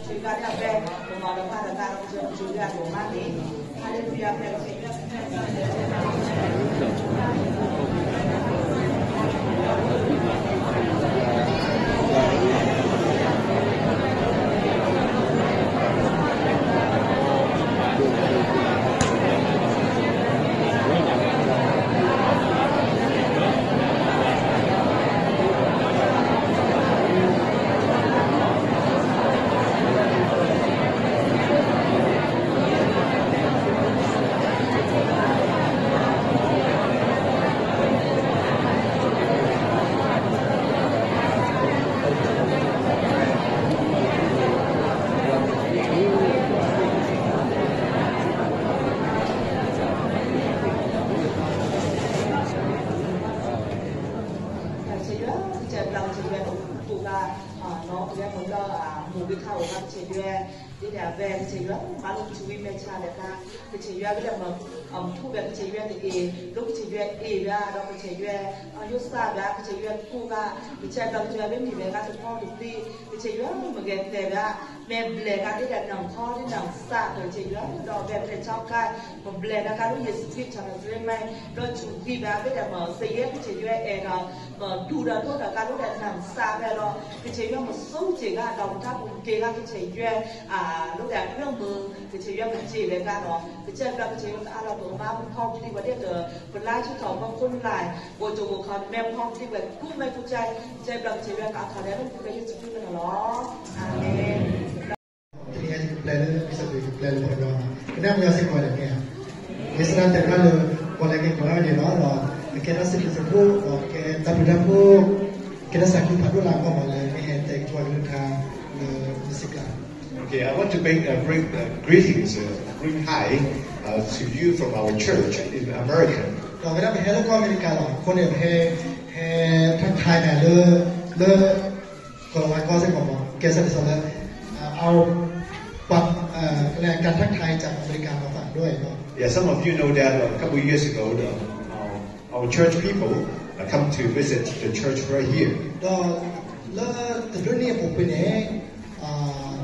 ကစၢ်ယွၤဒၣ်ဖဲ ပမၤလီၤဘၣ်ဒီးတၢ်ဒီးကစၢ်ယွၤဒိၣ်မးန့ၣ်, ဟါလ့လူယၤ ဖဲကစၢ်ယွၤ ကစၢ်ယွၤ ကစၢ်ယွၤ ကစၢ်ယွၤ ပကပူၤဂၤ ပကဲမုၢ်လၢ မူၤဂ့ၤခါအိၣ်ဂၤ ကစၢ်ယွၤ ဒ်န့ၣ်အဝဲ ကစၢ်ယွၤ မၤလိကထူဝံၤမဲာ်ဆါဒီးတၢ် ကစၢ်ယွၤကလဲၤမၤ ထူဝဲ ကစၢ်ယွၤတအ့ၣ် ဒ်ကစၢ်ယွၤအ့ၣ်ဝဲဒီး ကစၢ်ယွၤ ယိၣ်စၢ်ဝဲ ကစၢ်ယွၤကိးဂၤ ကစၢ်ယွၤ ကစၢ်ယွၤ မ့မ့ၢ်ဝဲဂၤတခီတဘျီ ကစၢ်ယွၤ မ့ၢ်ဂဲၤကျဲၤဝဲ မ့ၢ်ဘျဲးဂၤဒ်ဒီးနၢ်ခီဒ်နၢ်စၢ် ကစၢ်ယွၤ ဒီးအဝဲဖဲဆီကါ မ့ၢ်ဘျဲးဒီးကါဒ်ယ့ၣ်ၡူးခရံာ် ဆီၣ်နၤစရ့မါ ဒီးဆူၣ်ဂံၢ်ဘၣ် ဒ်ဒီးမ့ၢ်စ့ယဲ ကစၢ်ယွၤအဲၣ်ဒီး မ့ၢ်ဒူၣ်ဒီးဒိၣ်ဒီးကါဒ်ဒီးနၢ်စၢ်ဖဲလီၤ ကစၢ်ယွၤ မ့ၢ်စိက့ၤဂၤဒီးပတၢ်ပူၤက့ၤဂၤ ကစၢ်ယွၤ ဒ်ဒီးအညိမုၢ် ကစၢ်ယွၤ မ့ၢ်စ့ဝဲဂၤဒီး ကစၢ်ယွၤ ကစၢ်ယွၤ ကအါလီၤပကမၤပဖီပလံၤဝဲဒ်ဒီး ပလါဆူထီၣ်မီခိၣ်လၢ် အိၣ်တအိၣ်ခီမ့ၢ်ဖီပလံၤဝဲ ကူမ့ၢ်ကူကၢ ကစၢ်ယွၤ ကစၢ်ယွၤ ကအါထီၣ်ဒဲးလၢပကယုၢ်စုပူၤန့ၣ်လီၤ အၤမ့ၣ် တနံၤအံၤ ယကပျဲလၢ ကစၢ်ယွၤ ယကပျဲလၢပှၤကညီ ကနၣ်ပယီၤစ့ၢ်ကီးဒီးမ့ၢ်ဧါ လံာ်စီဆှံတဲဝဲဒၣ်လၢ ပှၤလၢက့ၤကီးလၢန့ၣ်လီၤ ကဲတၢ်စံးဘျုးစံးဖှိၣ် ကဲတၢ်ဘျုးတၢ်ဖှိၣ် ကဲတၢ်သးခုဖးဒိၣ်လၢအဂီၢ်မးလၢ မ့ၢ်ဟဲတဲက့ၤဝဲကလုၢ်ကထါ လၢမုၢ်ဆ့ၣ်ကျါ Okay, I want to bring, uh, bring, uh, greetings, uh, bring hi, uh, to you from our church in America. ဒီးဝဲဒၣ်ပဟဲလၢကီၢ်အမဲရကၤလီၤ အဃိန့ၣ် ပဟဲ ဟဲထၢၣ်ခါနၤလၢ လၢ ကီၢ်လၤဝါကီၢ်စ့ၢ်ကီးမး ကဲစ့ၢ်ကီးလၢ အ ပှၤ ကလဲၤကထၢၣ်ခါအံၤ จากอเมริกามาฝากด้วยเนาะ Yeah, some of you know that a couple of years ago, the, uh, our church people uh, come to visit the church right here. ဒီးလၢတဘျုးနံၣ်အပူၤကွံာ်န့ၣ်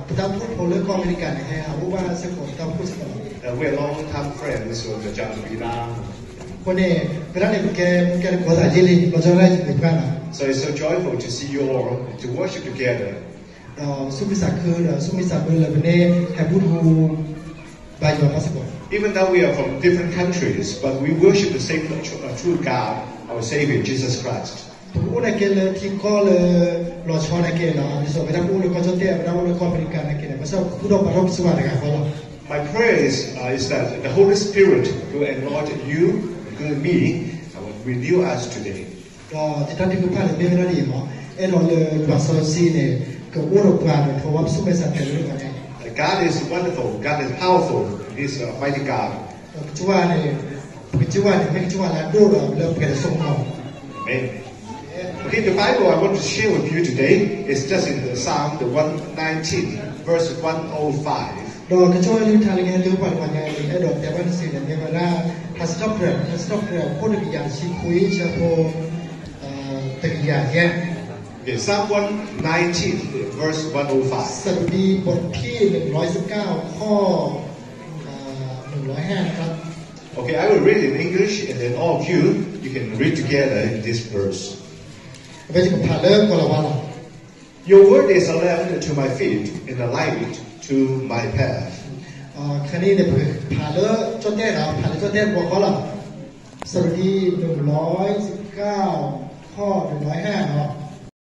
ပတၢ်အိၣ်ဖှိၣ်ဖိလၢကီၢ်အမဲရကၤန့ၣ် ဟဲဟးအိၣ်ဘၣ်စ့ၢ်ကီးပတၢ်အိၣ်ဖှိၣ်စ့ၢ်ကီးလီၤ And we're long time friends with the John Vila. အဃိန့ၣ် ကဲဒၣ်န့ၣ် ပကဲ ပကဲတကိးသးယ့လံ ပကီၢ်ကၠီၣ်တဲၣ် ယသ့ၣ်တဖၣ်န့ၣ် So it's so joyful to see you all and to worship together. ဒီးဆူမဲာ်ဆှးခု ဒီးဆူမဲာ်ဆှးဘျုးလၢပန့ၣ် ဟဲဘူၣ်ထီၣ် ဘါယွၤဘၣ်စ့ၢ်ကီး Even though we are from different countries, but we worship the same tr-, uh, true God, our Savior, Jesus Christ. ပကအိၣ်န့ၣ်ကဲလၢထံကီၢ်လၢ လီၤဆီန့ၣ်ကဲလီၤ ဒ်သိးပတၢ်အိၣ်လၢကီၢ်ကၠီၣ်တဲၣ် ပတၢ်အိၣ်လၢကီၢ်အမဲရကၤန့ၣ်ကဲန့ၣ် ပဆၢကူၣ်ထီၣ်ပာ်ထီၣ်ကစၢ်ယွၤတဂၤဃီလီၤ My prayer is, uh, is that the Holy Spirit will anoint you, include me, and will renew us today. ဒီးတၢ်ထုကဖၣ်န့ၣ်မ့ၢ်ဝဲဒၣ်ဒ်အံၤမး အဲၣ်ဒိးလၢပှၤစီဆှံန့ၣ် ကအိၣ်ဒီးပှၤဒီး ထိးဝါပဆူမဲာ်ဆှးပျဲၤလၢပှၤန့ၣ် God is wonderful. God is powerful. He's a mighty God. ဒီးကစၢ်ယွၤန့ၣ် ပကစၢ်ယွၤန့ၣ် မ့ၢ်ကစၢ်ယွၤလၢအဒိၣ်ဒီးလၢပှဲၤဒီးစိကမီၤ Amen. Okay, the Bible I want to share with you today is just in the Psalm, the one nineteen, verse one oh five. ဒီးကစၢ်ယွၤအကလုၢ်ကထါလၢကဟဲလၢပှၤတဂီၤညါအံၤ အဲၣ်ဒိးတဲဘၣ်နၤစ့ၢ်န့ၣ် မ့ၢ်ဝဲဒၣ် ထါစံးထီၣ်ပတြၢၤ ထါစံးထီၣ်ပတြၢၤ အခိၣ်တကယၤတဆံခွံ ဆၢဖိ တကယၤယဲၢ် Okay, Psalm one nineteen, verse one oh five. စၤဒံ ဘီၣ်တဆံ နွံလီၤစကၢ် ခီ နွံလီၤဟဲ นะครับ Okay, I will read in English, and then all of you, you can read together in this verse. အဝဲယကဖးလၢကီၢ်လၤဝါလီၤ Your word is a lamp unto my feet and a light to my path. ခဲန့ၣ်န့ၣ် ပဖးလၢကၠီၣ်တဲၣ်ဒီး ဖးလၢကၠီၣ်တဲၣ်တဘျီဃီလီၤ စၤဒံ နွံလီၤစကၢ် ခီ နွံလီၤဟဲ နော်